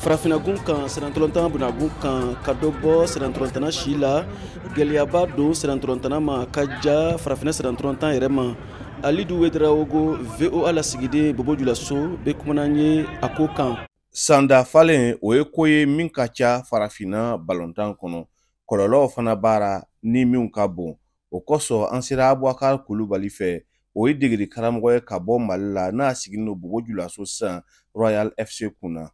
Farafinnagun kan, sennantolatan bunagun kan, ka dɔ bɔ sennantolatanna si la, gɛlɛyaba don sennantolatanna ma ka ja farafinna sennantolatan yɛrɛ ma. Alidu Wedarawogo, VOA lasigiden Bobo Julaso, bɛ kumana an ye a ko kan. Sanda falen, o ye ko ye min ka ca farafinna balontan kɔnɔ. Kɔlɔlɔw fana b'a ni minw ka bon. O kosɔn, an sera Abubakar Kulubali fɛ. O ye degeli karamɔgɔ ye ka bɔ Mali la, n'a sigilen don Bobo Julaso sisan, Royal FC kunna.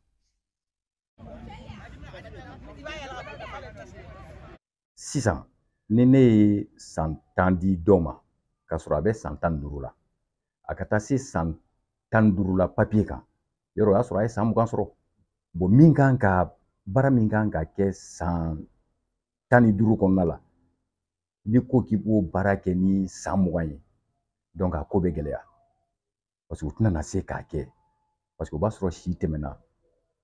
Sisan, ni ne ye san 10 di dɔ ma k'a sɔrɔ a bɛ san 15 la, a ka taa se san 15 la papiye kan, yɔrɔ o y'a sɔrɔ a ye san 20 sɔrɔ. Bon, min kan ka baara min kan ka kɛ san 15 kɔnɔna la, n'i ko k'i b'o baara kɛ ni san 20 ye, donc a ko bɛ gɛlɛya, parce que u tɛna na se k'a kɛ, parce que o b'a sɔrɔ si tɛmɛna,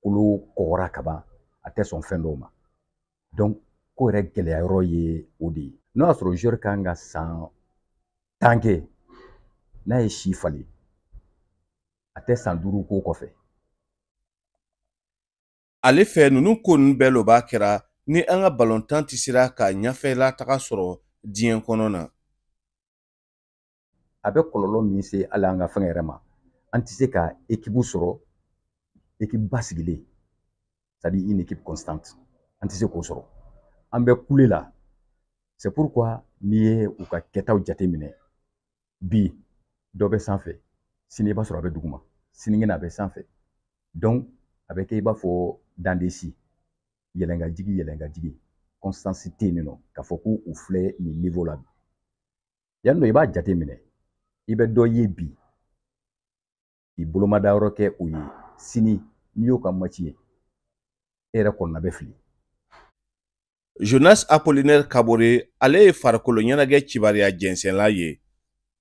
kolo kɔgɔra kaban, a tɛ sɔn fɛn dɔw ma. Donc ko yɛrɛ gɛlɛya yɔrɔ ye o de ye. N'o y'a sɔrɔ joueur kan ka san 10 kɛ, n'a ye si falen, a tɛ san 5 ko kɔfɛ. Ale fɛ, ninnu ko ninnu bɛɛ loba kɛra ni an ka balontan tɛ sera ka ɲɛfɛla taga sɔrɔ diɲɛ kɔnɔ na. A bɛ kɔlɔlɔ min se hali an ka fɛn yɛrɛ ma, an tɛ se ka équipe sɔrɔ, équipe basigilen, c'est-à-dire une équipe constante, an tɛ se k'o sɔrɔ. An bɛ kule la. C'est pourquoi n'i ye u ka kɛtaw jateminɛ bi, dɔ bɛ sanfɛ, sini i b'a sɔrɔ a bɛ duguma, sinikɛnɛ a bɛ sanfɛ. Donc a bɛ kɛ i b'a fɔ dandesi, yɛlɛn ka jigin, yɛlɛn ka jigin, constance tɛ yen nɔ k'a fɔ ko u filɛ nin niveau la bi. Yan nɔ, i b'a jateminɛ, i bɛ dɔ ye bi k'i bolomadayɔrɔ kɛ o ye, sini n'i y'o ka match ye, e yɛrɛ kɔnɔna bɛ fili. Jonas Apollinaire Kabore, ale ye farikolo ɲɛnajɛ kibaruya jɛnsɛnla ye.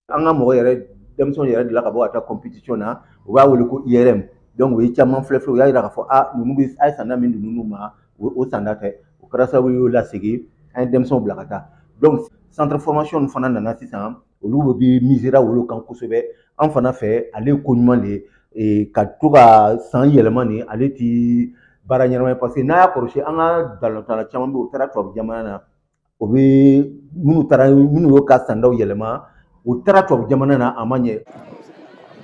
An ka mɔgɔ yɛrɛ, denmisɛnw yɛrɛ delila ka bɔ ka taa compétition na, u b'a wele ko IRM. Donc u ye caman filɛ filɛ, u y'a yira k'a fɔ a ninnu bɛ a ye sanda min di ninnu ma, o sanda tɛ. O kɛra sababu ye y'o lasegin, an ye denmisɛnw bila ka taa. Donc centre formation fana nana sisan, olu bɛ misera olu kan kosɛbɛ. An fana fɛ, ale ye ko ɲuman de ye ka to ka san yɛlɛma nin, ale ti baara ɲɛnama ye, parce que n'a y'a kɔlɔsi, an ka balontanna caman bɛ yen, u taara tubabu jamana na, o bɛ minnu taara, minnu y'o ka sandaw yɛlɛma, u taara tubabu jamana na, a ma ɲɛ.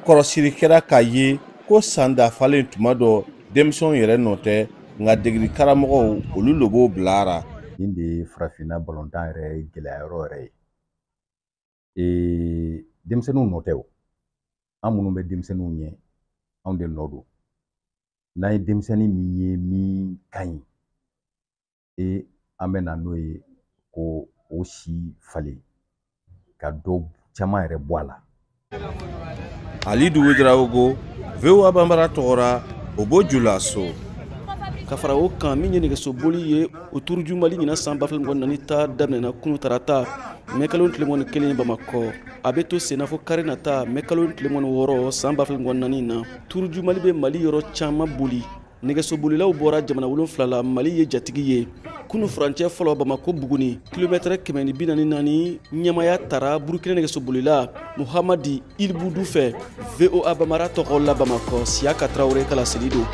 Kɔlɔsili kɛra k'a ye ko san dafalen tuma dɔ, denmisɛnw yɛrɛ nɔ tɛ, nka degeli karamɔgɔw, olu de b'o bilara. Nin de ye farafinna balontan yɛrɛ gɛlɛya yɔrɔ yɛrɛ ye. Denmisɛnninw nɔ tɛ o, an minnu bɛ denmisɛnninw ɲɛ, anw de nɔ don. N'an ye denmisɛnnin min ye min ka ɲi, e an bɛ na n'o ye ko o si falen ka dɔ caman yɛrɛ bɔ a la. Alidu Wedarawogo, VOA Banbara tɔgɔra, Bobo Julaso. Ka fara o kan, min ye nɛgɛsoboli ye, o Tour du Mali ɲinan san 2024 ta daminɛna kunu tarata, mɛ kalo tile 21, Bamakɔ. A bɛ to senna fo kari nata, mɛ kalo tile 26, san 2024 na. Tour du Mali bɛ Mali yɔrɔ caman boli. Nɛgɛsobolilaw bɔra jamana 7 la, Mali ye jatigi ye. Kunu furancɛ fɔlɔ, Bamako Buguni, kilomɛtɛrɛ 144, ɲɛmaya tara Burukina nɛgɛsobolila Muhamadi Ilibudu fɛ. VOA Bamara tɔgɔ la, Bamakɔ, Siyaka Tarawele ka laseli don.